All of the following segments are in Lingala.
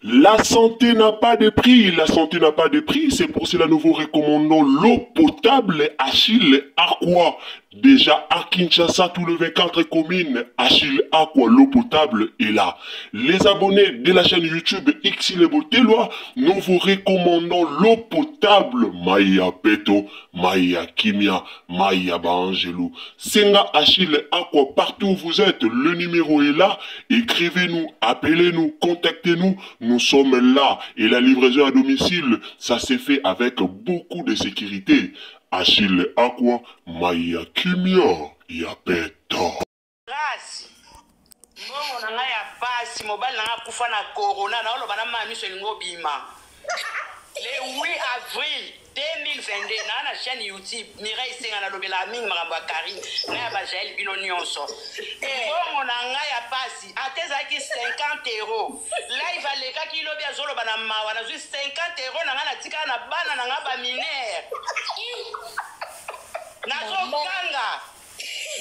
La santé n'a pas de prix, la santé n'a pas de prix, c'est pour cela nous vous recommandons l'eau potable Achille Aqua. Déjà à Kinshasa, tout le 24 communes, Achille Aqua, l'eau potable est là. Les abonnés de la chaîne YouTube Xile Boteloi, nous vous recommandons l'eau potable Maya Peto, Maya Kimia, Maya Baangelou. Senga Achille Aqua, partout où vous êtes, le numéro est là. Écrivez-nous, appelez-nous, contactez-nous. Nous sommes là. Et la livraison à domicile, ça s'est fait avec beaucoup de sécurité. Achille Aqua, Maya Kimia, Yapeto. Grâce. Mbongo na ngai ya pasi, mobali na ngai akufa na corona, naoloba na mama miso elingi obima. Le 8 avril 2022 naa na chaîne YouTube Mireille Senga nalobelaka mingi makambo ya Karine ngai ya bajael bino nyonso. Mbongo na ngai ya pasi ata ezalaki 50 euro live alekaki lobi azoloba na mawa, nazwi 50 euro na ngai natikala na bana na ngai ba mineur nazokanga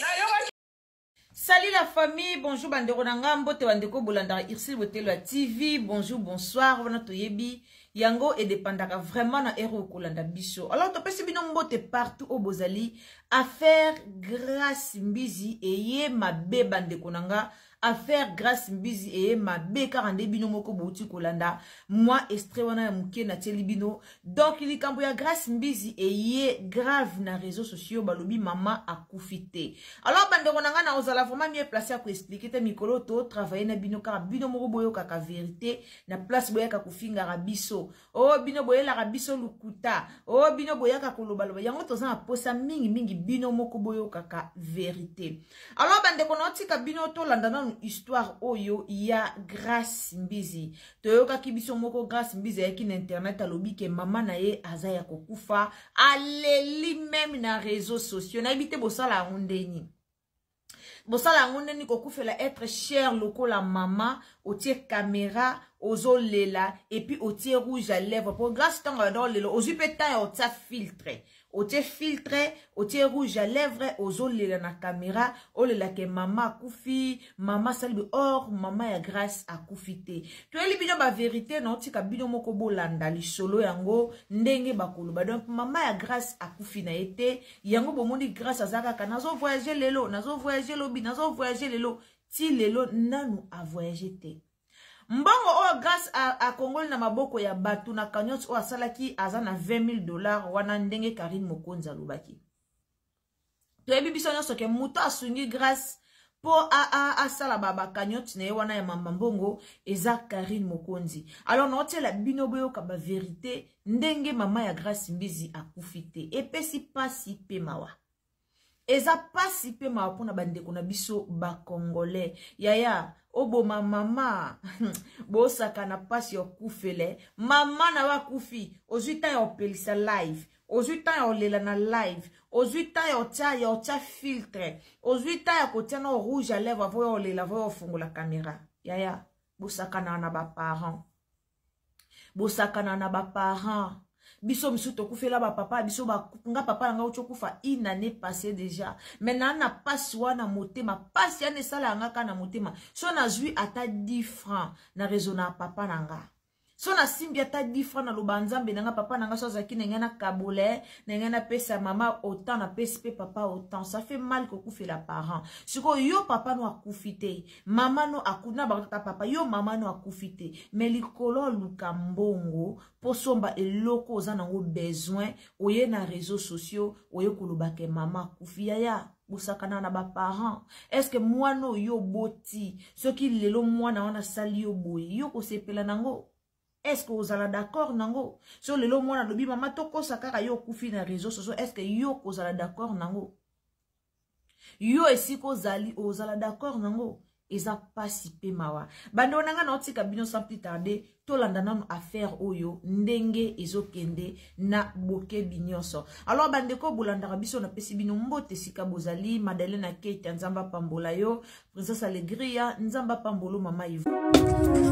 nayokaki. Salut la famille, bonjour bandeko na nga, mbote bandeko bolandaka Ursule Botelo ya TV, bonjour, bonsoir, wana toyebi yango edépendaka vraiment na heure okolanda biso. Alors topesi bino mbote partout oyo bozali, affaire Grâce Mbizi eye mabe bandeko na nga, affaire Grâce Mbizi eye mabe kaka nde bino moko bouti kolanda moi extrait wana ya moke natieli bino. Donc likambo ya Grâce Mbizi eye grave na réseaux sociaux, balobi mama akufi te. Alors bandeko na nga na ozala vraiment mieux placé à ko expliquer te mikolo to travailler na bino kaka bino moko boyokaka vérité na place boyaka kofingaka biso. Oh bino boyelaka biso lukuta. Oh bino boyaka kolobaloba. Yango toza na posa mingi mingi bino moko boyokaka vérité. Alors bandeko na otika bino tolanda nanu histoire oyo ya Grâce Mbizi. Toyokaki biso moko Grâce Mbizi ayaki na internet alobi ke mama na ye aza ya kokufa, aleli même na réseaux sociaux. Nayebi te bosala yango ndeni. Bosala yango ndeni kokufela être cher lokola mama, otie caméra, ozolela et puis otie rouge à lèvres. Po Grâce tango ya lelo, ozwi pe temps ya otia filtre. Otie filtre, otie rouge à lèvres, ozolela na caméra, olela ke mama akufi, mama salibi, or mama ya Grâce akufi te. Toyeli bino ba vérité na otika bino moko bolanda lisolo yango ndenge bakoloba. Donc mama ya Grâce akufi na ye te, yango bomoni Grâce aza kaka nazo voyager lelo, nazo voyager lobi, nazo voyager lelo, ti lelo nanu a voyager te. Mbongo oyo Grâce a kongoli na maboko ya bato na cagnotte oyo asalaki aza na 20 000 $ wana ndenge Karine Mokonzi alobaki. Toyebi biso nyonso ke moto asungi Grâce po asala ba cagnotte na ye wana ya mama mbongo eza Karine Mokonzi. Alors naotiela bino boyoka ba vérité ndenge mama ya Grâce Mbizi akufi te. Epesi pasi pe mawa. Eza pasi pe mawa mpona bandeko na biso ba Congolais. Yaya oboma mama bosaka na pasi ya okufele mama na yo akufi, ozwi temps ya opelisa live, ozwi temps ya olela na live, ozwi temps ya otia ya otia filtre, ozwi temps ya kotia na rouge à lèvres avo ya olela avo ya ofungola caméra. Yaya bosakana na ba parents, bosakana na ba parents. Biso misu tokufela ba papa biso ba nga papa na nga uti okufa une année passée déjà, mais na na pasi wana motema, pasi wana esala nga kaka na motema. So nazwi ata 10 francs na raison na papa na nga, so nasimbi ata 10 francs naloba nzambe na nga papa na nga so azalaki na ngai na kabole na ngai napesa mama autant, napesi mpe papa autant. Ça fait mal kokufela parent. Sikoyo yo papa no akufi te, mama no akufi na bakota papa yo mama no akufi te, mais likolo oluka mbongo po somba eloko oza nango besoin, oye na réseaux sociaux oye koloba ke mama akufi. Yaya Bosakana na baparent? Est-ce mwana oyo oboti, soki lelo mwana wana asali yo boye, yo kosepela nango? Est-ce que ozala d'accord nango? So lelo mwana alobi: "Mama, tokosa kaka yo okufi na réseau sociaux", est-ce que yo kozala d'accord nango? Yo esika ozali, ozala d'accord nango? Eza pasi mpe mawa. Bandeko na ngai, naotika bino sans plus tarder, tolanda nano affaire oyo ndenge ezokende na bokebi nyonso. Alors bandeko bolandaka biso, napesi bino mbote esika bozali. Madeleine Akeita, Nzambe apambola yo. Princesse Alegria, Nzambe apambolo. Mama Ivo.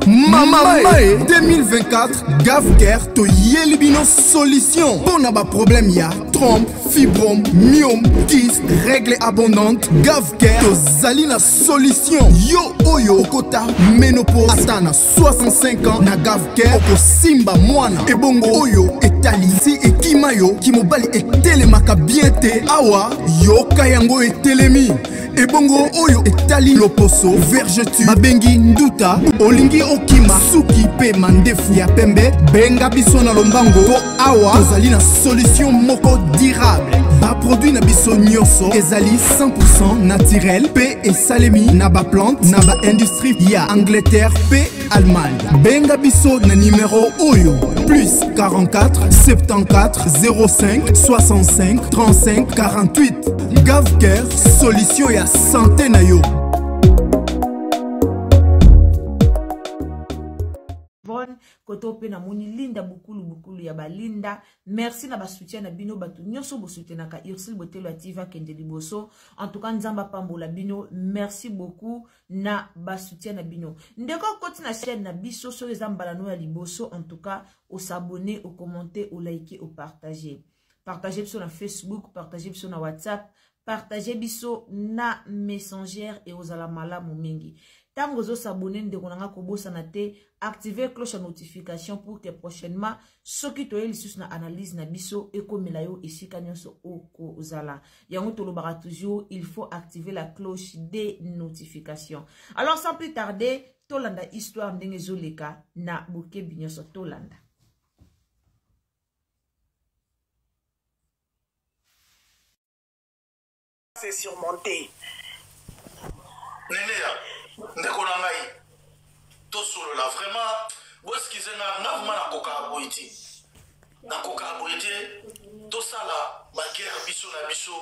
Mama Mae 2024, Gavker toyeli bino solution mpo na baproblème ya trompe, fibrome, myome, kyste, règle abondante. Gavker tozali na solution. Yo oyo okota ménopause ata na 65 ans, na Gavker okosimba mwana. Ebongo oyo etali si ekima yo kimobali etelemaka bien te, awa yoka yango etelemi. Ebongo oyo etali loposo, vergeture babengi nduta, olingi okima suki mpe mandefu ya pembe, benga biso na lombango mpo awa tozali na solution moko durable. Baproduit na biso nyonso ezali 100 naturel mpe esalemi na baplante na baindustrie ya Angleterre mpe Allemagne. Benga biso na nimero oyo: plus 44 74 05 65 35 48. Gavker, solution ya santé na yo. Bonne koto mpe namoni Linda Bukulu, Bukulu ya balinda. Merci na basoutien na bino. Bato nyonso bosoutenaka Ursule Botelo ya TV akende liboso, en tout cas Nzambe apambola bino. Merci beaucoup na basoutien na bino. Ndeko okoti na chaîne na biso, soki eza mbala no ya liboso, en tout cas os'abonner, ocommenter, oliker, opartager. Partage biso na Facebook, partage biso na WhatsApp, partage biso na Messenger e ozala malamu mingi. Ntango ozos'abonner, ndeko na nga, kobosana te activer cloche ya notification pour que prochainement soki toye lisusu na analyse na biso, ekomela yo esika nyonso okozala. Yango tolobaka toujours, il faut activer la cloche des notifications. Alors sans plus tarder, tolanda histoire ndenge ezoleka na bokebi nyonso. Tolanda. C'est surmonté. Neneya, ndeko na ngai, tosolola vraiment. Boexcuser nga, nga vraiment nakokaka boye te, nakokaka boye te. Tosala baguerre biso na biso,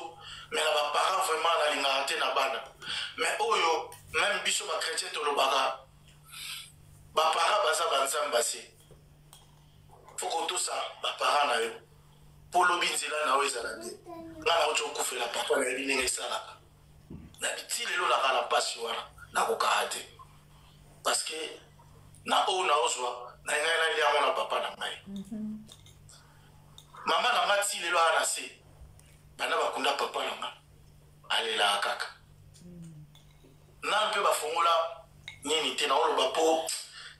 mais na baparent vraiment nalingaka te na bana. Mais oyo même biso bachrétien tolobaka, baparent baza banzambe ase. Faut kotosa baparent na yo mpo lobi nzela na yo ezala te. Nga nauti okufela papa, nayebi ndenge esalaka. Na ti lelo naka na mpasi wana, nakokaka te parce que na oyo naozwa na ngai nalia yango na papa na ngai. Mama na nga ti lelo aya na se banda bakunda papa na nga, alelaka kaka nanu mpe bafongola nini te. Naoloba mpo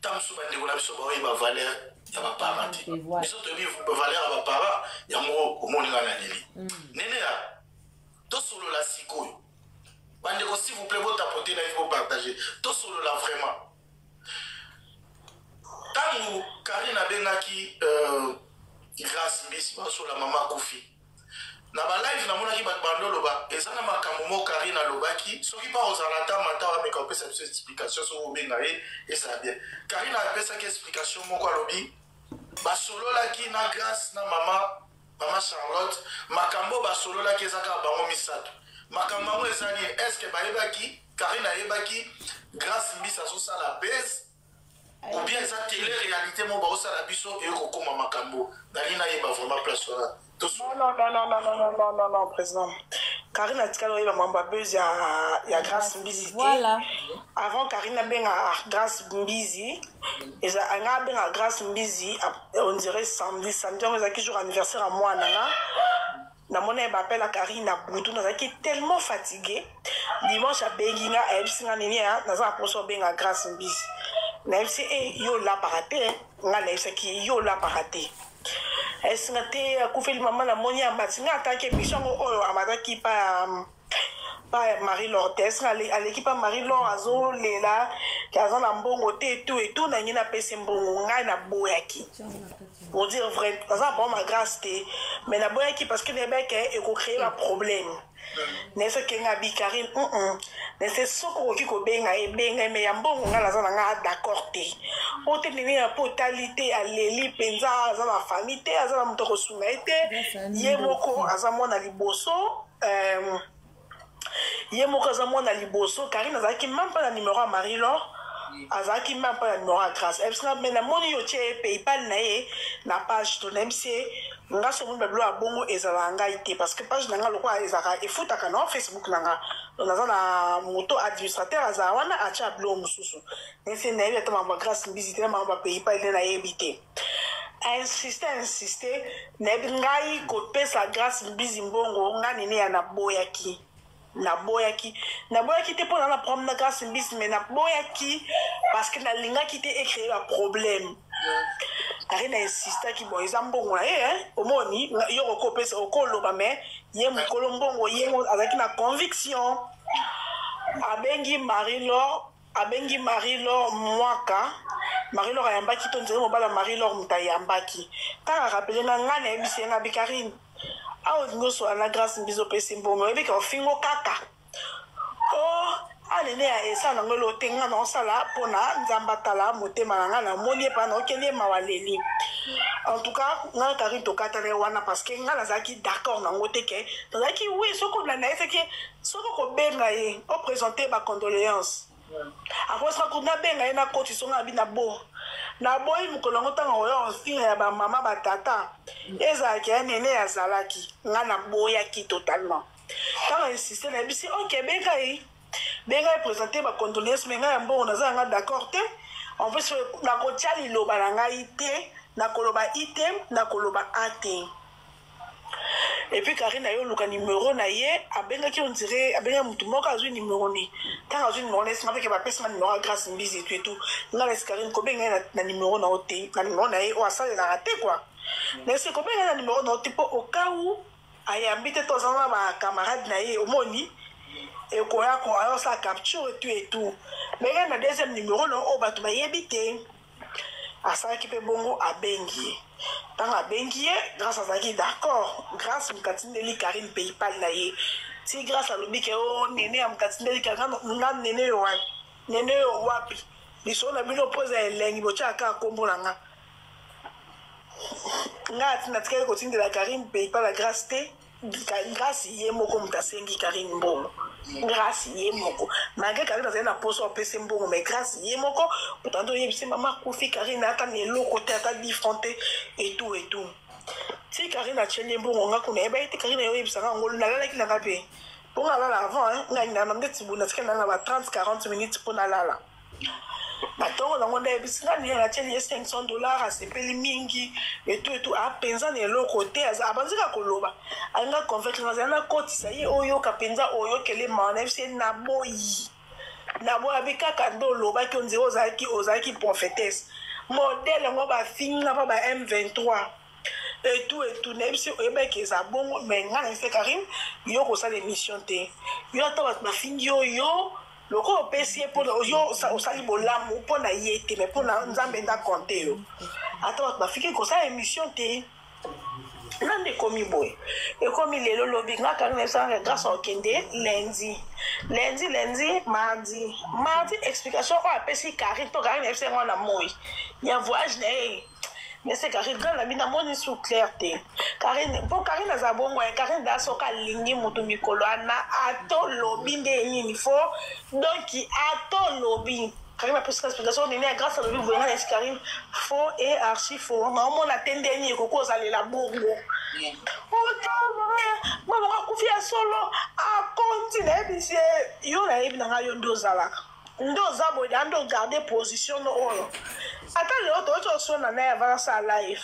ta mosusu bandeko na biso baoyeba valeur ya baparent te. Biso toyebi valeur ya baparent, yango omoni nga na leli. Nene ya tosolola sikoyo. Bandeko, s'il vous plaît, botapoter live, bopartager, tosolola vraiment. Ntango Karine abengaki Grâce Mbisi, basola mama akufi na balive, namonaki bato bandoloba eza na makambo mo Karine alobaki. Soki mpa ozala ata mata ameka kopesa biso explication, soki obenga ye ezala bien. Karine apesaki explication moko, alobi basololaki na Grâce na mama Charlotte. Makambo basololaki eza kaka bango misato. Makambo yango eza nini? Est ce que bayebaki, Karine ayebaki Grâce Mbisi azosala base ou bien eza télé réalité mo baosala biso eye kokóma makambo? Nali nayeba vraiment place wana. Non, non, non, non, non, non, non, non, non, président. Karine atikali oyeba mambo ya buzz ya Grâce Mbizi te. Voilà. Avant Karine abenga Grâce Mbizi, eza nga abenga Grâce Mbizi, on dirait samedi, samedi yango ezalaki jour anniversaire ya mwana nga. Namoni ye baappel ya Karine na butu, nazalaki tellement fatigué. Dimanche abengi nga, ayebisi nga nini ya naza na mposa obenga Grâce Mbizi. Nayebisi e yo olapaka te. Nga nayebisaki ye yo olapaka te. Esinga te, akufeli mama. Namoni amati nga ataki émission yango oyo amataki pa Marie Laure te. Esinga aleki pa Marie Laure, azolela ke aza na mbongo te etu etu. Nangi napesi mbongo, ngai naboyaki. Pour dire vrai, naza na problème ya Grâce te, mais naboyaki parce que nayebaki ekocréer baproblème. Nayebisaki nga bi Karine, nese soki okoki kobenga ye, benga ye, mais ya mbongo nga naza na nga d'accord te. Oyo te ndenge ya po otali te, aleli mpenza, aza na famille te, aza na moto akosunga ye te, ye moko aza mwana liboso. Ye moko aza mwana liboso. Karine azalaki même pas na numéro ya Marie Laure, azalaki même pas na numéro ya Grâce. Ayebisi nga, mais namoni yo tie ye PayPal na ye na page to. Nayebisi ye, nga so omoni babilo ya bongo ezalaka ngai te, parce que page na nga lokola ezalaka efutaka na Facebook na nga, donc naza na moto administrateur azala wana atia biloko mosusu. Nayebisi ye, nayebi ata makambo ya Grâce Mbizi te, na makambo ya PayPal nde nayebi te. Insiste, insiste, nayebi ngai kopesa Grâce Mbizi mbongo, nga nene ya naboyaki. Naboyaki, naboyaki te mpo na na problème na Grâce Mbizi, mais naboyaki parce que nalingaki te ecréer baproblème. Karine insistaki, bon, eza mbongo na ye, omoni yo okopesa, okoloba, mais ye mokolo mbongo, ye azalaki na conviction. Abengi Marie Laure, abengi Marie Laure Mwaka. Marie Laure ayambaki to nzela mobala Marie Laure moto ayambaki. Ntango arappeler nga, ngai nayebisi ye, nga bi Karine, awa olingi osola na Grâce Mbizi, opesi mbongo, oyebika ofingo kaka o alene ya esala nango elo te. Nga naosala mpona Nzambe atala motema na ngai, namoni ye mpa naokeli ye mawa leli. En tout cas, ngai Karine tokatana ye wana, parce que ngai nazalaki d'accord nango te ke nazalaki wi. Soki olanda ye, seke soki okobenga ye, oprésente bacondoléance, akosaka kutu nabenga ye, nakoti songo abi na bo naboyi mokolo yango. Ntango oyo ofinga ya bamama batata ezalaki ya nene azalaki, ngai naboyaki totalement. Ntango insiste, nayebisi, ok, benga ye, benga ye, présente bacondoléance, mais ngai ya mbongo naza yanga d'accord te. En plus, nakotia liloba na ngai te, nakoloba i te, nakoloba a te. Et puis Karine aye oluka numéro na ye, abengaki, on dirait abengaki motu moko, azwi numéro ne. Ntango azwi numéro na ye, esinga mpeke bapesi nga numéro ya Grâce Mbizi etu etu. Nga na esi Karine, kobenga ye na numéro na yo te, na numéro na ye oyo asalelaka te quoi. Na esi kobenga ye na numéro na yo te, mpo au cas où ayambi te, to aza na bacamarade na ye, omoni ekoya ko ayosala capture etu etu. Mais na deuxième numéro na oyo bato bayebi te, asalaki mpe bongo, abengi ye. Ntango abengi ye, Grâce azalaki d'accord. Grâce moto atindeli Karine PayPal na ye. Ti Grâce alobi ke o nene ya moto atindeli Karine, nga nene yo wapi, nene yo wapi, lisolo na bino mpo eza elengi, botyaka kaka nkombo na nga. Nga atinda tikaki kotindela Karine PayPal ya Grâce te. Grâce ye moko moto asengi Karine mbongo, Grâce ye moko, malgré Karine azali na poso apesi mbongo, mais Grâce ye moko moto ando oyebisi mama akufi, Karine ata na eloko te, ata 10 franc te, etu etu. Ti Karine atieli ye mbongo, nga kuna yeba ete Karine oyebisanga yango, nalalaki na nga mpe mpo nga alala avant ngai na ndeti boye, natikali na ba 30 40 minutes mpo nalala. Batongo nango nde ayebisi nga nini, natieli ye 500 $, asepeli mingi etu etu, apenza na eloko te. Abanzi kaka koloba, alinga convaincre nga, azali nakotisa ye, oyoka mpenza, oyokele mawa. Nayebisi ye, naboyi, naboyi. Abi kaka nde olobaki, ondire ozalaki prophétesse modèle yango, bafinga mpa ba M23 etu etu. Nayebisi, oyebaki eza bongo, mais ngai nayebisi Karine, yo kosala émission te, yo ata bato bafingi yo, yo lokola opesi ye mpona yo, osali bolamu mpo na ye te, mais mpona Nzambe nda compte yo. Ata bato bafiki, kosala émission te. Nande ekomi boye, ekomi lelo, lobi nga Karine esalaka Grâce akokende lundi, lundi, lundi, mardi, mardi explication oyo apesi Karine to Karine ayebisi yango na moi ya voyage na ye. Mais Karine, nga na bino namoni su clair te. Karine, mpo Karine aza bongo ya Karine da, soki alingi moto mikolo wana, atolobi nde nini fo. Donc atolobi, Karine apesi explication nini ya Grâce alobi boye. Nga na esi Karine, faux et archi faux, naomona te nde nini ekoki ozalela bongo. Mama akufi ya solo, akonti. Nayebisi ye, yo nayebi na ngai, yo nde ozalaka, nde oza boye, da nde ogarde position no oyo. Ata lelo toyoti osona na ye avant nasala live,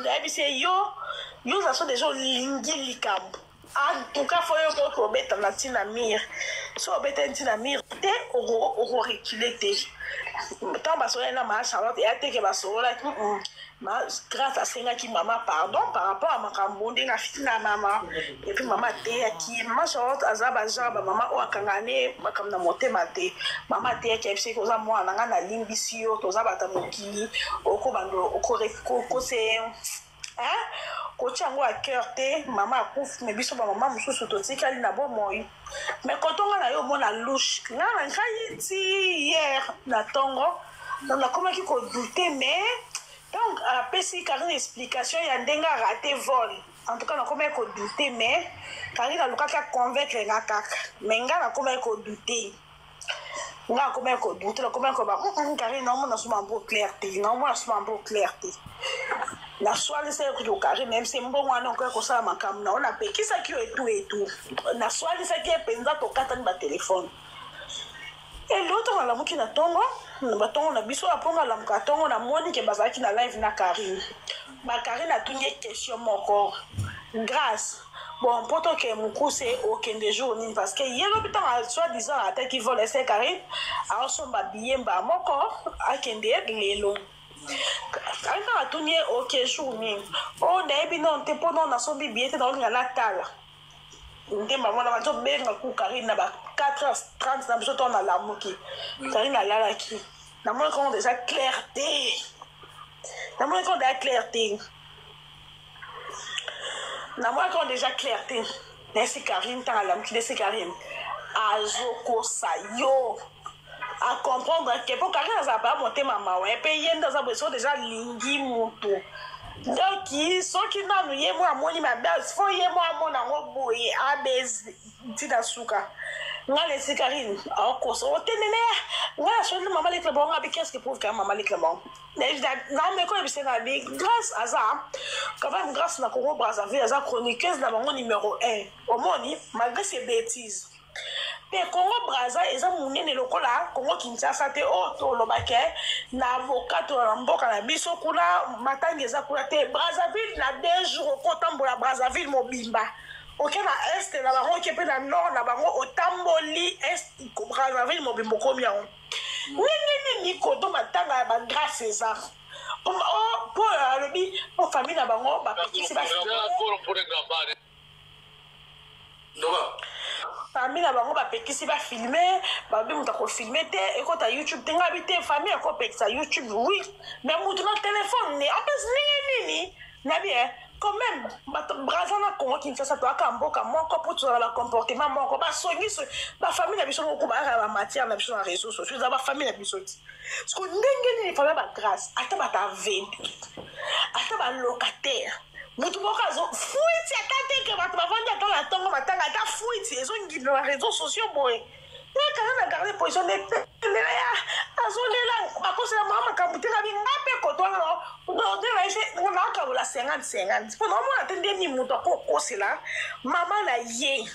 nayebisi ye, yo oza so deja olingi likambo. En tout cas, fo yo koki obeta na ntina mire. So obeta ntina mire te, okoreculer te. Ntango basololaki na maa Charlotte, eya teke basololaki, ma Grâce asengaki mama pardon par rapport à makambo ndenge afiti na mama. Et puis mama ateyaki ye. Mama Charlotte aza bagenre bamama oyo akangaka ne makambo na motema te. Mama ateyaki, ayebisaki, oza mwana na ngai, nalimbisi yo, toza bato ya mokili, okobanda okose. Kotia yango à cœur te, mama akufi, mais biso ba mama mosusu totikali na bomoi. Mais koto nga na yo omona louche, nga na ngai ti hier na tongo, donc nakomaki ko douter, mais donc apesi Karine explication ya ndenge a raté vol. En tout cas nakomaki ko douter, mais Karine alukaki a convaincre nga kaka, mais nga nakomaki ko douter. Nga nakomaki ko douter, nakomaki koloba Karine naomona so mambo clair te, naomona so mambo clair te. Naswanisa ye kutu Karine, nayebisi mbongo wana okoki kosala makambo na yo, napekisaki yo etu etu, naswanisaki ye mpenza, tokatani batelefone. Eloko ntango nalamuki na ntongo, na batongo na biso, apo nga alamuka ntongo, namoni ke bazalaki na live na Karine. Ba Karine atuni ye question moko, Grâce, bon mpo tokende mokuse, okende jour nini? Parce que ye lobi ntango soit disant ataki vol ese Karine aosomba billet mbala moko akende lelo. Karine ntango atuni ye oke jour nini, o nayebi nano te mpo nano nasombi billet te, naolinga natala nde bango na bazobenga ku Karine na ba 4h30 na biso ntango nalamuki. Karine alalaki, namonaki yango deja clair te, namonaki yango deja clair te, namonaki yango deja clair te. Nayesi Karine ntango alamuki, nayesi Karine azokosa yo a comprendre ke po Karine azala pa motema mawa ye mpe ye nde aza boye, soki deja alingi mutu, donc soki nanu ye mo amoni mabe, fo ye mo amona yango boye abezi ntina suka. Nga lesi Karine aokosa otenene nga nasoli mama leki na bango, abi qu'est-ce que prouve ka mama leki na bango nameko yebisa nga abi Grâce aza quand même, Grâce na Congo Brazzaville aza chroniqueuse na bango numéro 1, omoni, malgré ses bêtises. Mpe Congo Braza eza monene lokola Congo Kinshasa te oyo tolobake na avocat to na mboka na biso kuna matangi eza kuna te. Brazzaville na 2 jours okotambola Brazzaville mobimba, oke na est na bango, oke mpe na nord na bango, otamboli est Brazzaville mobimba okomi yango. Ndenge nini koto matanga ya bagrâce eza mpo alobi mpo famille na bango bapekisi ba famille na bango bapekisi bafilme, balobi moto akofilme te, ekota YouTube te. Ngai bi te, famille akopekisa YouTube, oui, mais moto na telefone ne en plus ndenge nini nabi quand même bato Braza na Congo Kinshasa toyaka mboka moko mpo tozala bacomportement moko, basongi bafamille na biso moko bayaka na bamatière na biso na réseau sociaux, eza bafamille na biso ti siko ndenge nini famille bagrâce ata bato aveni ata balocataire motu moko azo fuiti ata te ke bato bavandi ata na ntongo matanga ata fuiti ezongina na réseau sociaux boye. Nakanga na garde position nde tendela ya azolela bakosela mwa makambo te na binga mpe kotwana nakabola 50 50 mpo naomona te nde nini moto akokosela mama na ye.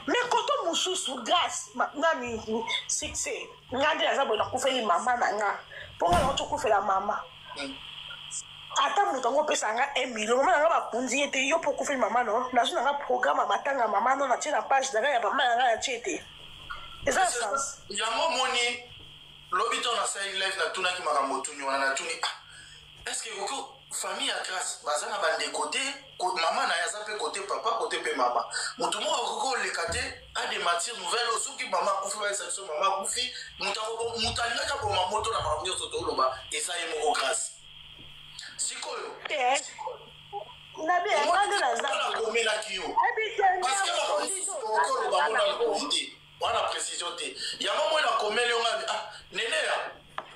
Mais koto mosusu grâce nani succès nga nde naza boye, nakufeli mama na nga mpo nga nauti okufela mama, ata moto yango opesa nga 1 million, mama na nga bakundi ye te. Yo mpo okufeli mama no, nazwi na nga programme ya matanga mama no, natie na page na ngai ya mama na ngai, natie te, eza sens. Yango omoni lobi to nasali live, natunaki makambo otuni wana, natuni ah, est ce que ekoki famille ya Grâce baza na bandeko te, mama na ye aza mpe kote papa kote mpe mama, moto moko akoki koleka te adémentir nouvelle oyo? Soki mama akufi, bayesa biso mama akufi, moto alingaki aboma moto na makambo nyonso toloba eza ye moko Grâce. Sikoyo nakomelaki yo parce que makambo mosusu okoloba ngo na lokoki te wana précision te. Yango moi nakomeli yo ngabi ah neneya,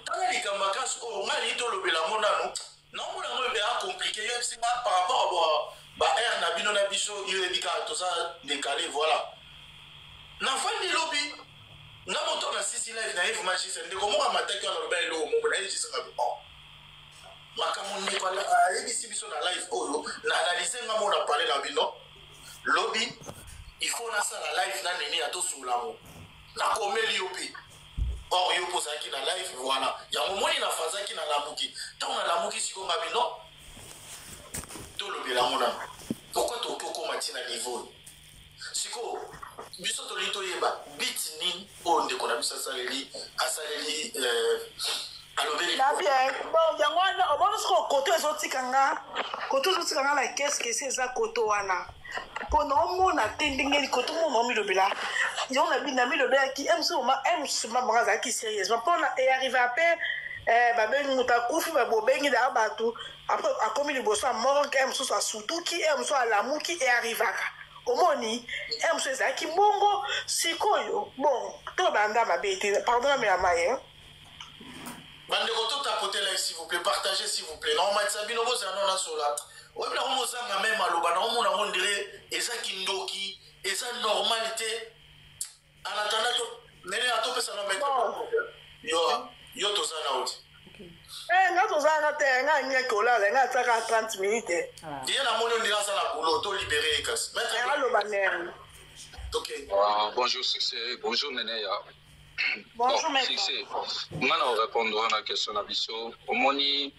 tala likambo ya Grâce oyo ngai alingi tolobela yango nanu, naomona yango ebe acompliqué. Yo yebisi nga par rapport ba aire na bino na biso, yo yebi kaka toza décalé. Voilà, nafandi lobi nga moto na sisi live na ye vraiment juste ndeko moko amataki wana aloba eloko moko na ye juste nga bon makambo ndeko ayebisi biso na live oyo na analyse nga mo na pale na bino lobi, il faut nasala live na nene ya tosolola yango. Nakomeli yo mpe or yo mpo ozalaki na live. Voilà, yango moni nafazaki nalamuki, ntango nalamuki sikoyo nga bino tolobela yango nano. Pourquoi tokoki okóma ntina niveau oyo? Sikoyo biso tolingi toyeba bit nini oyo ndeko na biso asaleli alobeli. Na bien, bon, yango wana omoni sikoyo koto ezotika nga, koto ezotika nga na keske esi eza koto wana mpo na omona te ndenge koto mona omilobela yango na milobelaki mc mama mc mama azalaki sérieusement mpona earrive ape. Eh, babengi moto akufi bobengi daa bato apres akomi liboso ya morgue e mosusu asutuki e mosusu alamuki e arrivaka omoni e mosusu ezalaki bongo sikoyo bon tobanda mabe te pardon namela mai eh. Bandeko to tapoter like s'il vous plaît, partagez s'il vous plaît. Nakomatisa bino bozala nano nasola. Oyebi nako mozanga meme maloba nakomona yango ndire eza kindoki eza normal te. En attendant to nene atopesa na maître yo yo toza na oti. Eh, nga tozalaka te nga alingi kolala nga atiaka 30 minutes. Ye namoni ondire aza na boulot to libere ye kasi. Maître eh, aloba nene. Ok. Ah, bonjour succès, bonjour Neneya. Bonjour, bon, succès. Nga na répondre na question na biso. Omoni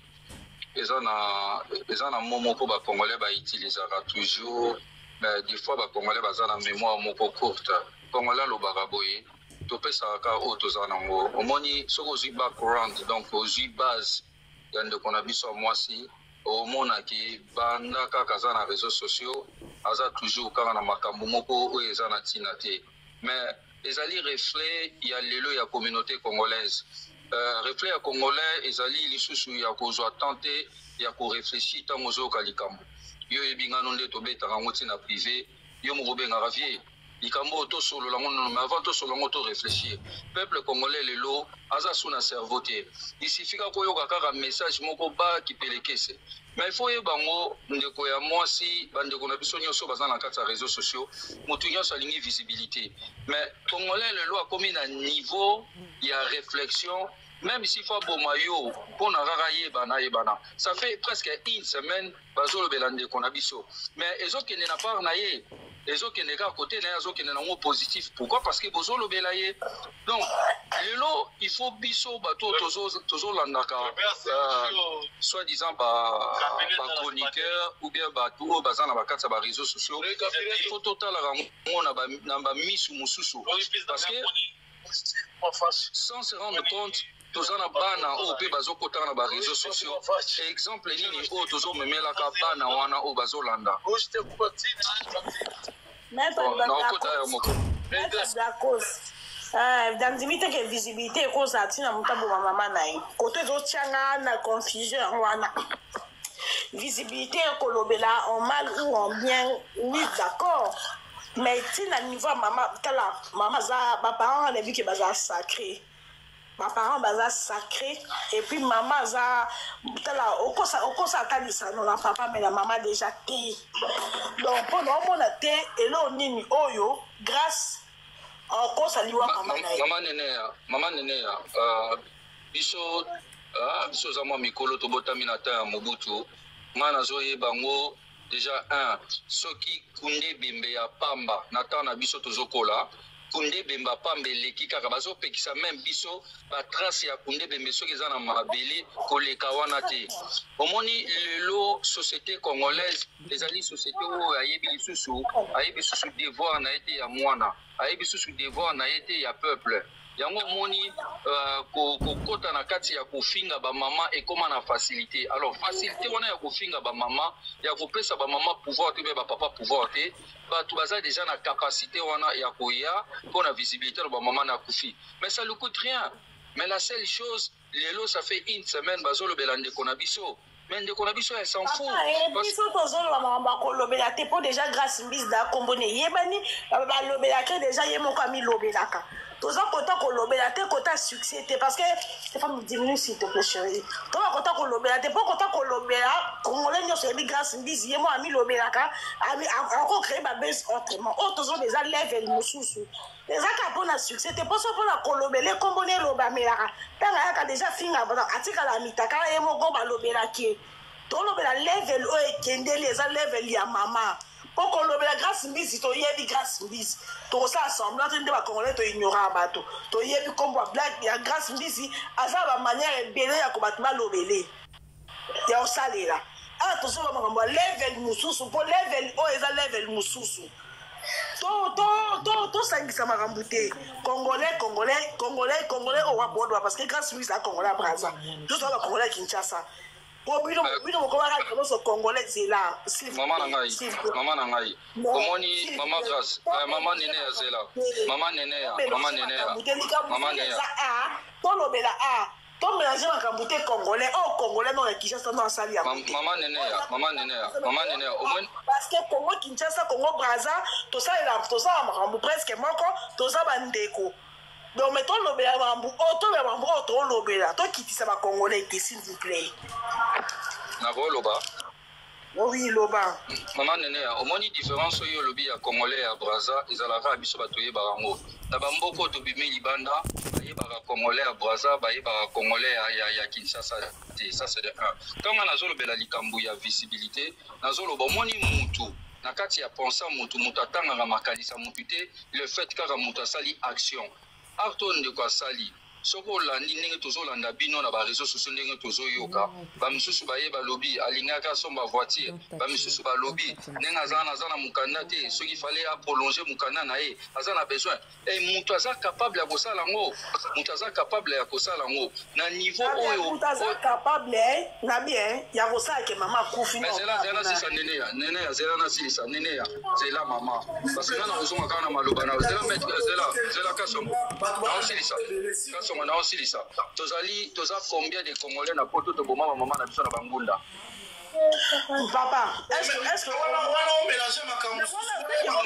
eza na eza na mot moko ba congolais ba utilisaka toujours mais des fois ba congolais baza na mémoire moko courte. Congolais alobaka boye topesaka kaka oyo toza nango. Omoni soki ozwi background donc ozwi base ya ndeko na biso ya mwasi omona ke banda kaka aza na réseaux sociaux aza toujours kaka na makambo moko oyo eza na ntina te mais ezali reflet ya lelo ya communauté congolaise. Reflet ya congolais ezali lisusu ya kozwa temps te ya koreflechir ntango ozoyoka likambo. Yo oyebi ngano nde tobetaka yango ntina privé, yo moko obengaka vie likambo oyo tosolola yango nono, mais avant tosolola yango to réfléchir. Peuple congolais lelo aza su na cerveau te, il suffit kaka koyoka kaka message moko ba kipelekese. Mais il faut oyeba yango ndeko ya mwasi, bandeko na biso nyonso baza na kati ya réseaux sociaux, motu nyonso alingi visibilité, mais congolais lelo akomi na niveau ya réflexion, même s'il faut aboma yo mpona kaka yebana yebana. Ça fait presque une semaine bazolobela ndeko na biso, mais ezokende na part na ye, ezokende kaka kote na ye, azokende nango positif. Pourquoi? Parce que bozolobela ye. Donc lelo il faut biso bato tozolandaka soit disant ba chroniqueur ou bien bato oyo baza na bakati ya ba réseaux sociaux, il faut totalaka yango na bamisu mosusu, parce que sans se rendre compte toza na bana oyo mpe bazokotaka na ba réseaux sociaux. Exemple nini oyo tozomemelaka bana wana oyo bazolanda? Naokota yo moko. Nandimi te ke visibilité ekozala ntina moto aboma mama na ye. Koto ezotianga na confusion yango wana. Visibilité ekolobela en mal ou en bien, oui, d'accord, mais ntina niveau ya mama, tala mama aza, baparent wana yebi ke baza sacré, baparent baza sacré, et puis mama aza, tala okosa okosa ata lisano na papa, mais na mama déjà te. Donc mpo na omona te eloko nini oyo grâce okosa liwa mama na ye. Mama Neneya, mama Neneya, biso biso oza mwa mikolo, tobotami na temps ya Mobutu. Nga nazoyeba yango déjà un soki kunde bembe ya pamba na temps na biso tozokola, kunde bemba pamba eleki kaka bazopekisa meme biso batrace ya kunde bembe soki eza na mabele koleka wana te. Omoni lelo société congolaise ezali société oyo ayebi lisusu ayebi lisusu devoir na ye te ya mwana, ayebi lisusu devoir na ye te ya peuple. Yango omoni kokota na kati ya kofinga bamama ekóma na facilité. Alors facilité wana ya kofinga bamama, ya kopesa bamama pouvoir te mpe bapapa pouvoir te, bato baza déjà na capacité wana ya koya mpo na visibilité na bamama na kufi, mais ça lui coûte rien. Mais la seule chose lelo, ça fait une semaine bazolobela ndeko na biso, mais ndeko na biso ya s'en fout. Biso tozoloba makambo akolobela te mpo déjà Grâce Mbisi da kombo ne eyebani, balobelaka déjà, ye moko amilobelaka. Toza kota kolobela te kota succès te, parce que Stéphane, diminue s'il te plaît, chérie. Toza kota kolobela te mpo kota kolobela congolais nyonso yebi Grâce Mbisi, ye moko amilobelaka, akocrée babase autrement. Oyo tozoloba eza level mosusu, eza kaka mpona succès te, mposo mpona kolobela ekombo ne elobamelaka. Ntango ayaka déjà finga atikala mitaka ye moko balobelaki. Tolobela level oyo ekendeli eza level ya mama, mpo kolobela Grâce Mbisi, toyebi Grâce Mbisi, tokosala semblant te nde bacongolais toignoraka bato. Toyebi nkombo ya blague ya Grâce Mbisi, aza na bamanière ebele ya ko bato balobele ya kosalela. Awa tozoba makambo ya level mosusu, mpo level oyo eza level mosusu. Tosangisa makambo te. Congolais, congolais, congolais, congolais oyo wabodwa, parce que Grâce Mbisi aza congolais ya Braza, tozoba bacongolais ya Kinshasa, po bino bino bokomaka nyonso congolais. Zela. Mama na ngai, mama na ngai, omoni mama Grâce, mama Nene ya, zela, mama Nene ya, mama Nene ya, mama Nene ya. Tolobela a. Tomélange makambo te. Congolais oyo, congolais no ya Kinshasa no asali yango te. Mama Neneya, mama Neneya, mama Neneya, omoni. Parce que Congo Kinshasa, Congo Braza, tosalela, tosala makambo presque moko, toza bandeko. Donc mais tolobela makambo oyo, tolobela makambo oyo, tolobela, tokitisa bacongolais te, s'il vous plaît. Nakoloba. Oui, loba. Mama Neneya, omoni différence oyo olobi ya congolais ya Braza ezalaka ya biso. Bato oyebaka yango na bamboka oyo tobimi libanda, bayebaka congolais ya Braza, bayebaka congolais ya Kinshasa te. Ça, c'est de un. Ntango nazolobela likambo ya visibilité, nazoloba, omoni, mutu na kati ya pensa, mutu atangaka makanisa mutu te. Le fait kaka mutu asali action, acte oyo ndeko asali, soki olandi ndenge tozolanda bino na baréseaux sociaux, ndenge tozoyoka bamisusu baye balobi alingaki asomba voiture, bamisusu balobi ndenge aza wana, aza na mokanda te, soki fallait aprolonge mokanda na ye, aza na besoin. E moto aza capable ya kosala yango, moto aza capable ya kosala yango na niveau oyo. Moto aza capable na bien ya kosala ke mama akufi. Mais zela, zela, silisa Neneya, Neneya, zela na silisa. Neneya, zela mama, parce que nga na kozonga kaka na maloba na zela, maître, zela, zela Kasongo, naosilisa. Kasongo, naosilisa. Tozali, toza combien de Congolais na Poto toboma bamama na biso na bangunda? Papa, est-ce que wana omélange makambo?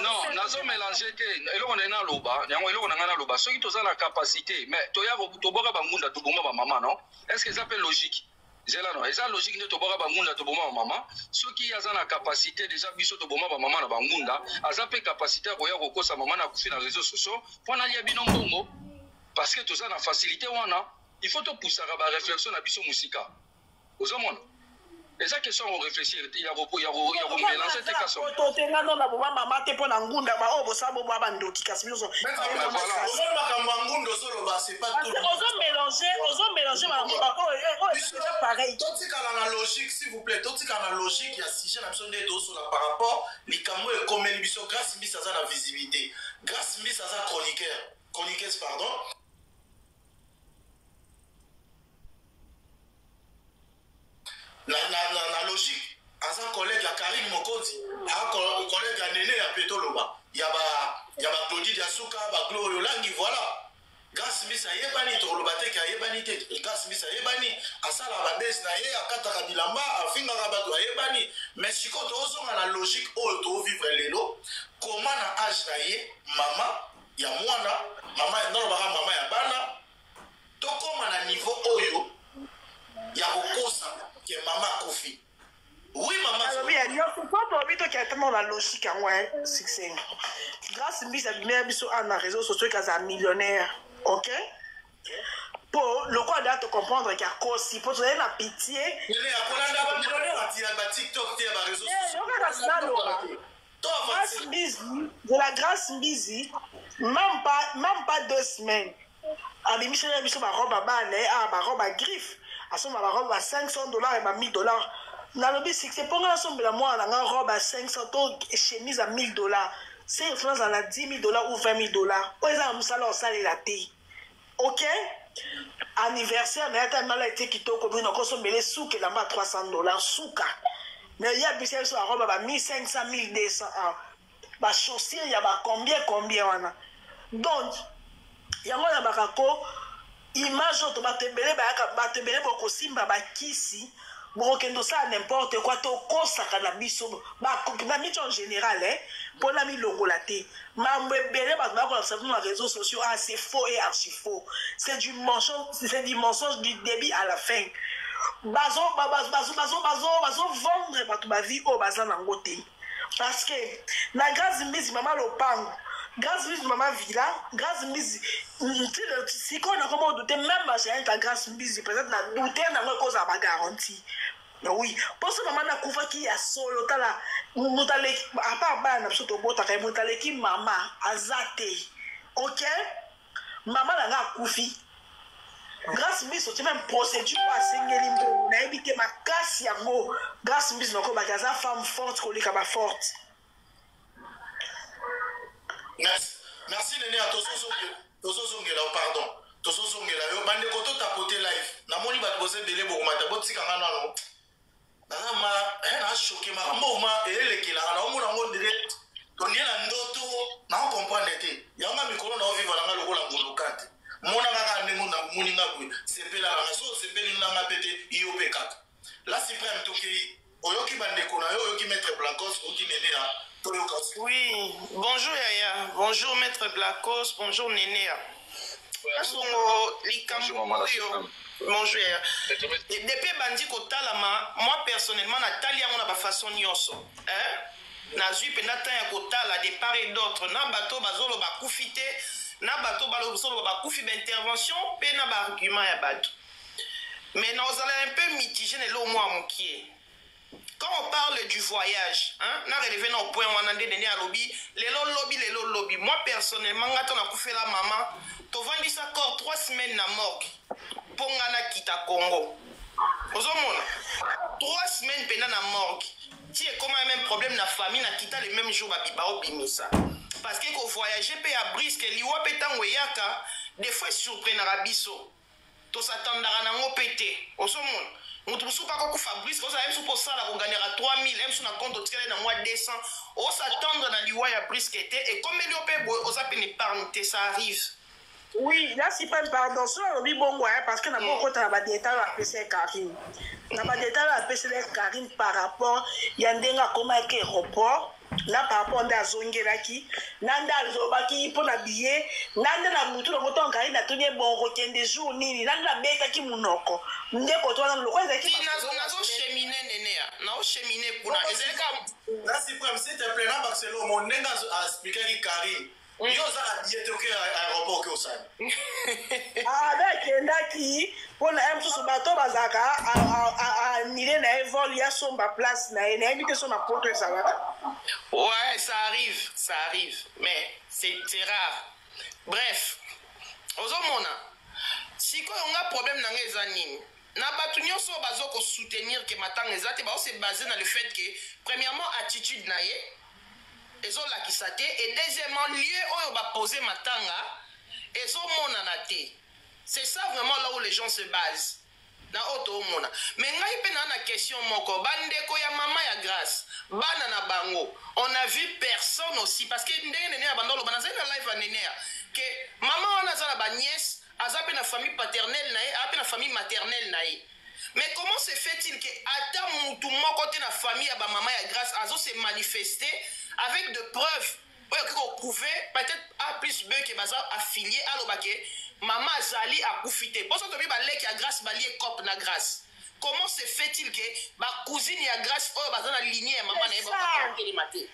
Non, nazomélange te. Eloko na ye naloba yango, eloko na ngai naloba, soki toza na capacité, mais toya tobwaka bangunda, toboma bamama, non? Est ce que eza mpe logique? Zela, non, eza logique nde tobwaka bangunda, toboma bamama? Soki aza na capacité déjà biso toboma bamama na bangunda, aza mpe capacité ya koya kokosa mama na akufi na réseaux sociaux mpo nalia bino mbongo, parce que toza na facilité wana. Il faut topusaka baréflexion na biso mosika. Ozomona, eza question ya koréfléchir, ya komélange te, kaso. To te, nga no na boma mama te mpo na ngunda. Baoyo bosala, bobwa bandoki, kasi biso Omoni, makambo ya ngunda ozoloba, c'est pas tout. Ozomélange, ozomélange makambo oyo eza pareil. Totikala na logique, s'il vous plaît. Totikala na logique ya sujet na biso nde tozosola par rapport likambo oyo ekomeli biso. Grâce Mbisi aza na visibilité, Grâce Mbisi aza chroniqueur, chroniqueuse, pardon, na logique aza collègue ya Karine Mokonzi, aza collègue ya Nene, ya pe toloba ya baClaudide ya suka, baGloria Olangi. Voilà, Grâce Mbisi ayebani, tokoloba te ke ayebani te. Grâce Mbisi ayebani, asalaka babese na ye, akataka bilamba, afingaka bato, ayebani. Mais sikoyo tozonga na logique oyo toovivre lelo. Koma na age na ye, mama ya mwana, mama, nalobaka mama ya bana, tokóma na niveau oyo ya kokosa ke mama akufi? Oui, mama. Alobi ya nyonso po tolobi, tokea tellement na logique yango. Succès, Grâce Mbisi abimela biso awa na réseau sociaux eke aza millionnaire, ok? Mpo lokola deya tocomprendre ke akosi, mpo tozali na pitié. Akolanda bamillionnaire atia baTikTok te, ya baréseau. Yokaka, naloba. Grâce Mbizi, de la Grâce Mbizi, même pas 2 semaines, abimiseli biso barobe ya bana ye awa, barobe ya griffe, asomba barobe ya 500 $ ya ba 1000 $. Nalobi succès, mpo ngai nasombela mwana na ngai robe ya 500 to chemise ya 1000 $, se faut nazala na 10 000 dollars ou 20 000 $. Oyo eza na mosala osalela te, ok? Anniversaire na ye, ata mala ete kitoko bino, okosombela esuka elamba ya 300 $, suka. Mais ye abisa biso barobe ba 1500, 1200 a bachaussure ya ba combien combien wana. Donc yango nayabaka ko image oyo to bato ebele bayaka, bato ebele bokosimba bakisi, bokokende osala n'importe quoi. Tokosaka na biso na miso en général, mpona milongola te. Mambo ebele bato bakolakisa bino na réseaux sociaux, ah, c'est faux et archi faux, c'est du mensonge, c'est du mensonge du début à la fin. Bazo bazo bazo bazo bazovendre bato bavie oyo baza nango te, parce que na Grâce Mbisi mama lopango, Grâce Mbisi mama villa, Grâce Mbisi sikoyo nakoma odute même bagéante ya Grâce Mbisi, peut-être na dute nango ekozala bagarantie. Oui, mposo mama nakufaki ya solo. Tala, moto aleki, à part bana na biso tobotaka ye, moto aleki mama aza te, ok? Mama na nga akufi, Grâce Mbisi otie même procédure oyo asengeli mbongo, nayebi te makasi yango. Grâce Mbisi nakobaki aza femme forte koleka baforte. Merci, merci Nene. Tozozongela yo, pardon, tozozongela yo. Bandeko, totapote live, namoni bato boza ebele, bokomata, botikanga nano. Naza ma na choqué, makambo ma eyelekelaka, naomona yango ndire tonie na ndoto, naocomprendre te. Yango nga mikolo naovivre nanga lokola ngoloka te. Mona kaka ndenge namoni nga boye, sepela nanga so. Maître Blacos, bonjour Nenea. Kasongo likambo oyo bonjour. Depuis bandi kotalama, moi personnellement natali yango na ba façon nyonso. Hein? Nazwi mpenza temps ya kotala de part et d'autre na bato bazoloba bakufi te, na bato bazoloba bakufi, ba intervention mpe na ba argument ya bato. Mais nazala un peu mitigé na eloko mwa mokie. Quand on parle du voyage, hein, na relevé na point wana nde Nene alobi lelo lobi, lelo lobi. Moi personnellement, nga to nakufela mama, tovandisa corps 3 semaines na morgue mpo nga nakita Congo. Ozomona, 3 semaines mpena na morgue ti ekoma même problème na famille. Nakita le même jour, baobimisa, parce que kovoyage mpe ya brusque, liwa mpe ntango eyaka, des fois esurprenaka biso, tosatandaka nango mpe te. Ozomona, moto mosusu kaka kokufa brusque, ozala ye mosusu mpo osala koganera 3000 mosusu na compte, otikali na mwa 200, osatendre na liwa ya brusque te, ekomeli yo mpe boye, oza mpe na épargne te, ça arrive. Oui, là, si pas, pardon, so alobi bongo, hein, parce que na bokota na badétail oyo apesi ye Karine, na badétail oyo apeseli ye Karine par rapport ya ndenge akomaki aéroport, na par rapport nde azongelaki, na nde azobaki mpo na billet, na nde na butu nango ntango Karine atuni ye: bon, kokende jour nini? Na nde nabetaki monoko nde koto wana lokola ezalaki. Nazochemine, Nene, naochemine kuna, ezalika. Na Suprême, s'il te plaît, na Barcelone mo ndenge aexplikaki Karine, yo oza na billet te, oke aéroport, oke osali. Abe akendaki mpona ye mosusu, bato bazalaka anile na ye vol, ya somba place na ye, nayebi te so na Poto ezalaka. Ouais, ça arrive, ça arrive, mais c'est rare. Bref, ozomona sikoyo nga problème na nga eza nini? Na bato nyonso oyo bazo kosoutenir ke matanga eza te, baose base na le fait que premièrement, attitude na ye ezolakisa te, et deuxièmement, lieu oyo bapose matanga ezomonana te. C'est ça vraiment là où les gens se basent na oyo toomona. Mais ngai mpe naa na question moko: bandeko ya mama ya Grâce, bana na bango, on a vu personne aussi, parce que ndenge Nene ya banda oloba, nazali na live ya Nene ya ke mama wana aza na banièce, aza mpe na famille paternelle na ye, aza mpe na famille maternelle na ye. Mais comment se fait-il que ata mutu moko te na famille ya bamama ya Grâce azo se manifester avec de preuves oyo okoki koprouve peut-être A plus B ke baza affilié, aloba ke mama azali, akufi te? Mposo tobi baleki ya Grâce balie cope na Grâce. Comment se fait-il ke bacousine ya Grâce oyo baza na lignée ya mama na ye bakotelema te,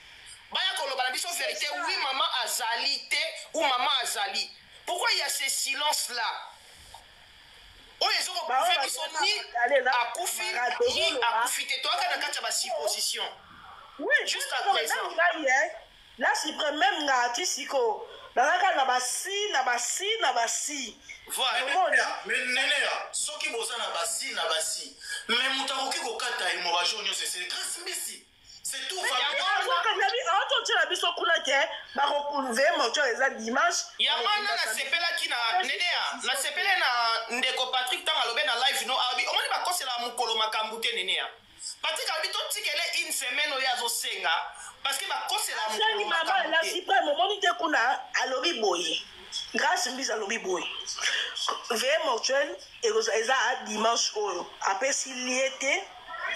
baya koloba na biso vérité: oui, mama azali te, ou mama azali? Pourquoi il y a ce silence là oyo ezokoprouve biso ni akufi ni akufi te? Toyaka na kati ya basupposition. Oui. Jusqu'à présent. Là, Suprême, même nga ati sikoyo nazalaka na basi na basi na basi. Voilà. Mais Neneya, soki boza na basi na basi, mais moto akoki kokata hémorragie oyo nyonso, c'est Grâce Mbisi, c'est tout. Aototiela biso kuna ke bakoprouve moto eza dimanche. Yango wana nasepelaki na Neneya, nasepele na ndeko Patrik ntango alobi na live no, alobi omoni bakoselaka mokolo makambo te. Neneya, Patrik alobi totikele une semaine oyo azosenga, parce que bakosela asengi mama la Suprême. Omoni te kuna alobi boye, Grâce Mbisi alobi boye: veillée mortuaire eza dimanche oyo, apesi lieu te.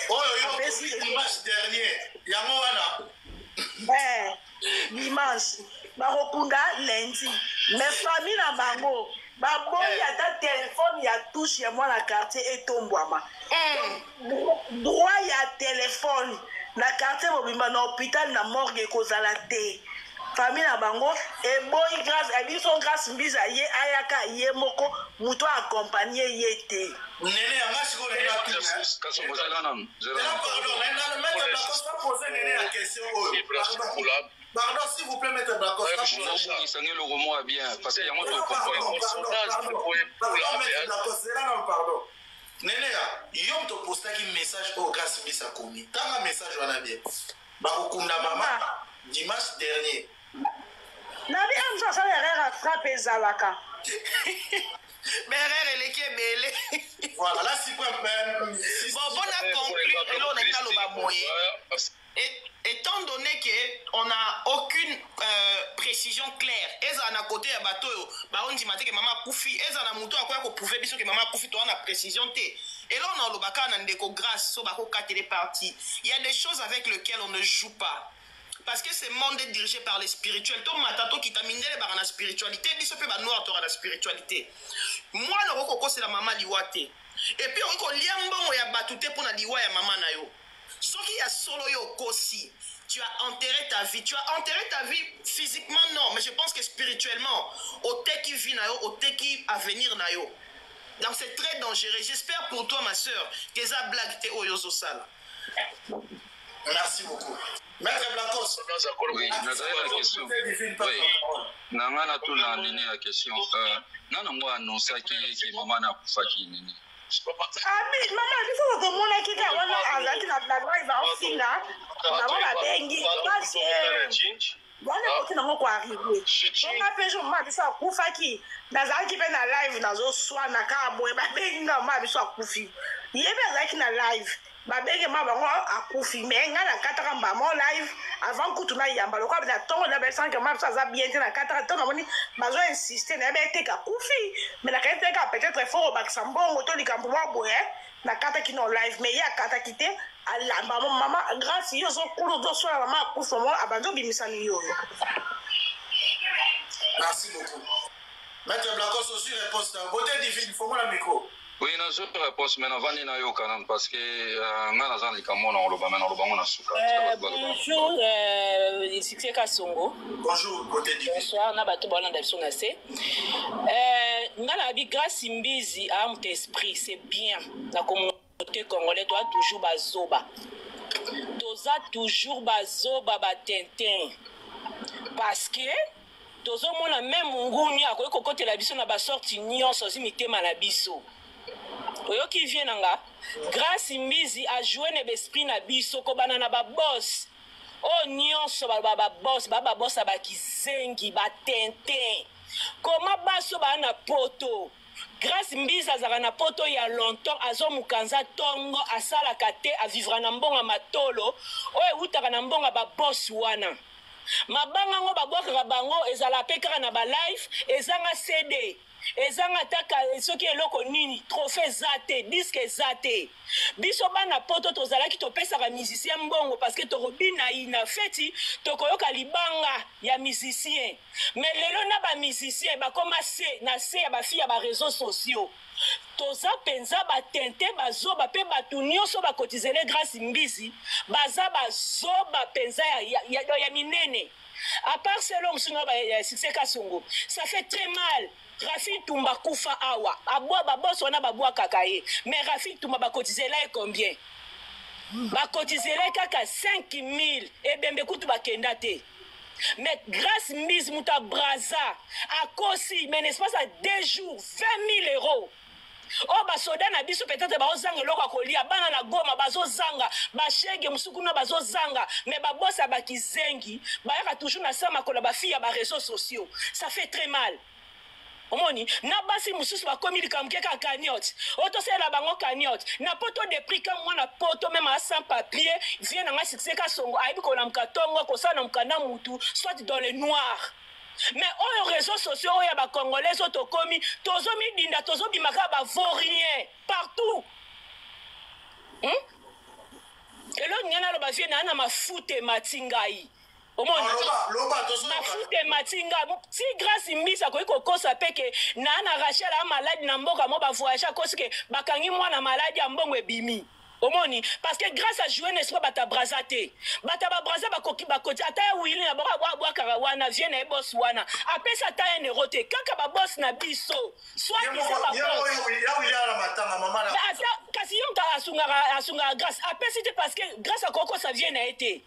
Oyo yo dimanche dernier, yango wana. Dimanche, bakokunda lundi, mais famille na bango baboyi ata telefone ya touche ya mwana quartier etombwama. Droit ya telefone na quartier mobimba, na hôpital, na morgue ekozala te. Famille na bango eboyi. Grâce biso, Grâce Mbiza ye ayaka ye moko, moto accompagne ye te. Nene yanga sikoyo, nene. Pardon, maître Blacos, pose Nene la question oyo. Pardon, s'il vous plaît, maître Blacos. Obongisanga eloko moko ya bien, parce que yango Pardon, maître Blacos, c'est là, non, pardon. Nene ya yo moto opostaki message oyo Grâce Mbisi akomi, tanga message wana bien: bakokunda mama dimanche dernier. Nabi amosu asala erreur ya frappe, ezalaka. Berere eleki ebele. Voilà, là si Bon, mpona conclure, eloko nalingi naloba boye: étant donné que on n'a aucune précision claire, ezala na côté ya bato oyo baondima te ke mama akufi, ezala na moto akoya koprouve biso ke mama akufi, toza na précision te. Eloko na olobaka na ndeko Grâce, so bakokatele parti, il y a des choses avec lesquelles on ne joue pas. Parce que ce monde est dirigé par les spirituels. Tomata tokita, mindele baka na spiritualité, biso mpe banoir toka na spiritualité. Mwana okoki kokosela mama liwa te, et puis okoki kolia mbongo ya bato te mpo na liwa ya mama na yo. Soki ya solo yo okosi, tu as enterré ta vie. Tu as enterré ta vie physiquement, non, mais je pense que spirituellement oteki vie na yo, oteki avenir na yo. Donc c'est très dangereux. J'espère pour toi, ma soeur, que eza blague te oyo ozosala. Merci beaucoup. Maître Blancos. Oui, nazali na question. Oui. Na nga natuna nini ya question. Nani yango annonçaki ke mama na akufaki nini? Abi mama biso tomonaki kaka wana azalaki na live, aofinga bango, babengi pasi wana ekoki nango koarriver. Nga mpe jour mama biso akufaki, nazalaki mpe na live, nazoswana kaka boye, babengi nga mama biso akufi. Ye mpe azalaki na live, babenge ma bango akufi. Mais ngai nakataka mbamo live avant kutu nayamba lokola na ntongo na besanke ma biso aza bien te. Nakataka ntongo, namoni bazo insiste, nayebi eteka akufi, mais nakangi te kaka peut-être faut kobakisa mbongo to likambo mwa boye. Nakataki no live, mais ye akataki te. Alamba mama Grâce, yo ozokulu, ozoswala, mama akufi mo abandi obimisa miyoyo. Merci beaucoup. Maître Blancos, aussi réponse. Beauté divine, faut moi le micro. Oui, nazwi réponse, mais navandi nayoka nanu parce que ngai naza na likambo na koloba, mais naloba ngo na suka. Bonjour, Succès Kasongo. Bonjour, Beauté divine. Bonsoir na bato balanda biso na se. Nga na bi Grâce Mbizi a moto esprit, c'est bien. Na communauté congolais toza toujours bazoba, toza toujours bazoba, batintin, parce que tozomona même nguni akoki kokotela biso na basorti nyonso, azwi mitema na biso. Oyoki vie na nga, Grâce Mbizi ajoue na baesprit na biso, kobanda na baboss oyo nyonso baloba baboss, baa baboss ya bakizengi, batintin. Koma basi oyo baa na poto, Grâce Mbizi azalaka na poto ya longtemps, azomukanza ntongo, asalaka te, avivra na mbongo ya matolo oyo ewutaka na mbongo ya baboss wana. Mabanga yango babwakaka bango ezala mpe kaka na balive, ezanga CD, ezanga ata soki eloko nini, trophée eza te, disque eza te. Biso bana poto tozalaki topesaka musicien mbongo parce que tokobina na feti, tokoyoka libanga ya musicien. Mais lelo na bamusicien bakoma se na se ya bafille ya baréseaux sociaux. Toza mpenza batente, bazoba. Mpe bato nyonso bakotizele Grâce Mbizi baza bazoba mpenza ya minene. À part selo mosusu na ya Succès Kasongo, ça fait très mal. Rafi Tumba kufa awa, abwa baboso wana babwakaka ye, mais Rafi Tumba bakotizela ye combien? Bakotizela ye kaka 5000, ebembe kutu bakenda te. Mais Grâce Mbizi, moto ya Braza, akosi, mais n'est-ce pas à 2 jours, 20 000 euros oyo basoda na biso peut-être baozanga eloko ya kolia, bana na Goma bazozanga, bashege mosusu kuna bazozanga, mais babosa ya bakizengi bayaka toujours na sa makolo ya bafille ya baréseaux sociaux. Ça fait très mal. Omoni na basi mosusu bakomi likambo ke kaka cagnotte oyo tosalela bango cagnotte na poto. Depuis ka mwana poto même a sans papier, vie na nga Succès Kasongo ayebi kolamuka ntongo, kosala na mokanda mutu, soit dans le noir. Mais oyo réseaux sociaux oyo ya bacongolais oyo tokomi tozomidinda, tozobima kaka bavaurien partout, Eloko ngai naloba, vie naa na mafuta emati ngai. Omoni mafuta emati nga ti Grâce Mbisi akoki kokosa mpe ke naa na Rachel a maladi na mboka mo bavoyage, akosi ke bakangi mwana maladi ya mbongo ebimi. Omoni, parce que Grâce ajoue na esprit bato ya Braza te. Bato ya babraza bakoki bakoti ata ya wili na bango abwakaka wana, vie na ye boss wana apesi ata 1 euro te. Kaka baboss na biso, soit ata kasi ye moto asungaka Grâce apesi te, parce que Grâce akokosa vie na ye te,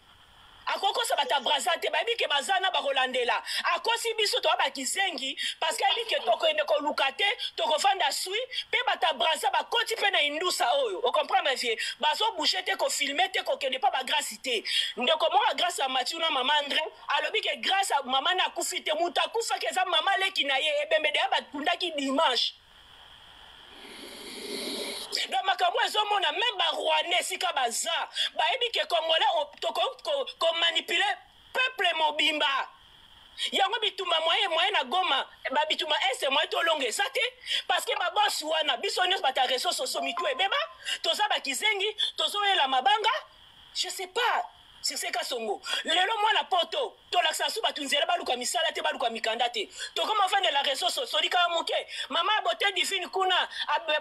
akokosa bato ya Braza te. Bayebi ke baza na bakolandela. Akosi biso toya bakizengi parce que ayebi ke tokende koluka te, tokofanda sui. Mpe bato ya Braza bakoti mpe na indusa oyo, ocomprendre vie, bazobouge te, kofilmer te, kokende mpa bagrâce te. Ndeko moko ya Grâce ya Matiu na mama André alobi ke Grâce mama na akufi te, moto akufaki eza mama leki na ye, ebembe deya bakundaki dimanche. Donc makambo ezomona, même barwandais esika baza bayebi ke congolais tokoki komanipuler peuple mobimba. Yango bitumba moyen na Goma, babitumba este moyen tolonga eza te, parce que babosi wana, biso nyonso bato ya réseaux sociaux, mitu ebeba, toza bakizengi, tozoyela mabanga. Je sais pas. Succès Kasongo lelo mwana poto tolakisa su bato nzela baluka misala te baluka mikanda te tokoma ofandela réseau sociaux likaka moke mama ya beauté divine kuna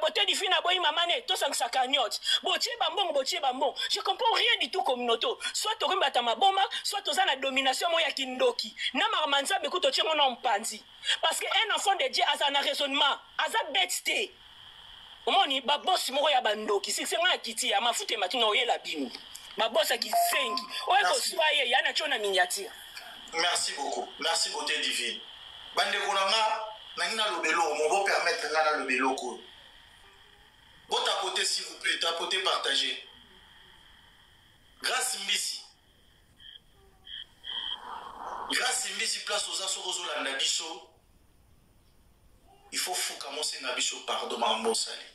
beauté divine aboyi mama ne tosangisa cagnotte botie bambongo botie bambongo je comprends rien du tout communauté soit tokomi bato ya maboma soit toza na domination moko ya kindoki na makambo nzambe kutu otie ngo na mpanzi parce que un enfant de dieu aza na raisonnement aza bête te omoni babosi moko ya bandoki sikse ngai akiti ya mafuta emati na oyela bino babosi ya kizengi oyo koswa ye ya na tio na miniature. Merci beaucoup, merci beauté divine. Bandeko na nga, nangi naloba eloko moko, bopermettre nga naloba eloko oyo. Botapote s'il vous plaît, tapote, partager. Grâce Mbisi. Grâce Mbisi place oza soki ozolanda biso il faut fukama osenga biso pardon makambo osali.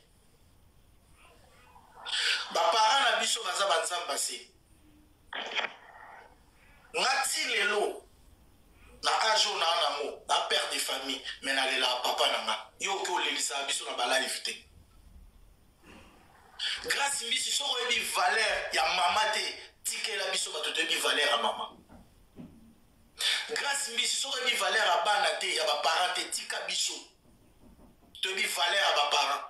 Ba parents na biso baza ba nzamba se. Nga ti lelo na age oyo naa nango na père de famille mais nalelaka papa na nga. Yo oke olelisaka biso na ba live te. Grace Mbisi soki oyebi valeur ya mama te tikela biso bato toyebi valeur ya mama. Grace Mbisi soki oyebi valeur ya bana te ya ba parents te tika biso toyebi valeur ya ba parents.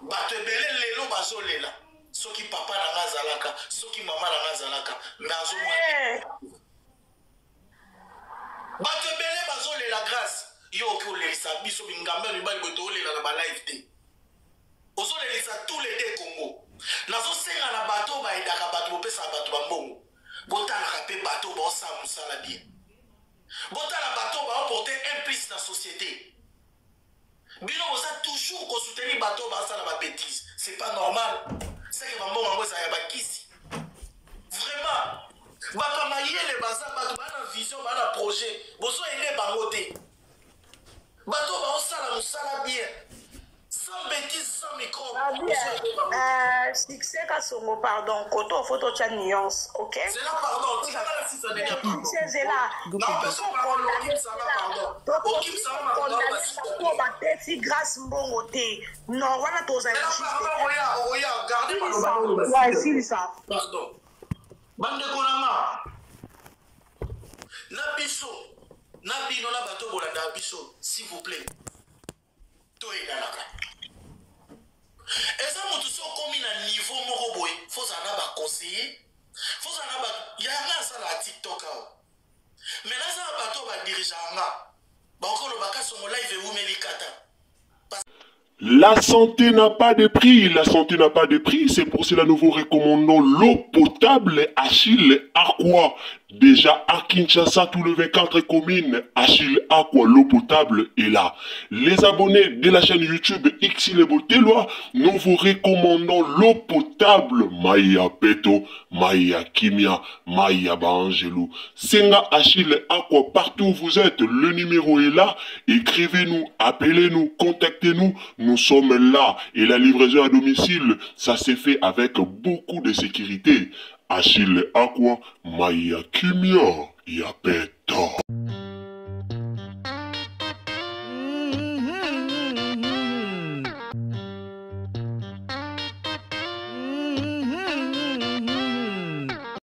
Bato ebele lelo bazolela soki papa na nga azalaka soki mama na nga azalaka me azomona hey. Bato ebele bazolela Grace yo oki olelisa biso bingambe ya mibali boye toolela na balive te ozolelisa tous les deux Congo nazosenga na bato oyo baedaka bato bopesaka bato bambongo botalaka mpe bato oyo baosala mosala bien botala bato oyo baoporte un plus na société bino boza toujours kosoutenir bato oyo basala ba bêtise c'est pas normal seke bambongo yango ezala ya bakisi vraiment bato ya mayele baza bato baa na vision baa na projet bozo aide bango te bato oyo baosala mosala bien sans bêtise sans microbe euh, succès kasongo pardon koto ofo totya nuance ok zela pardon tikala na sisa ndenge ya pardon zela po bapesi grâce mbongo te non wana tozala silisa pardon bandeko na nga na biso na bino na bato bolandaka biso s'il vous plaît toyedanaka eza moto so okomi na niveau moko boye fozala na baconseiller fozala na bato yanga asalaka tiktok awa me naza na bato oyo badirigeaka nga bakoloba kasongo live ewumeli kata. La santé n'a pas de prix, la santé n'a pas de prix, c'est pour cela nous vous recommandons l'eau potable Achille Aqua. Déjà à Kinshasa, tout le 24 communes, Achille Aqua, l'eau potable est là. Les abonnés de la chaîne YouTube Xile Boteloi, nous vous recommandons l'eau potable Maya Peto, Maya Kimia, Maya Baangelou. Senga Achille Aqua, partout où vous êtes, le numéro est là. Écrivez-nous, appelez-nous, contactez-nous. Nous sommes là. Et la livraison à domicile, ça s'est fait avec beaucoup de sécurité. Achille Aqua, Maya Kimia, Yapeto.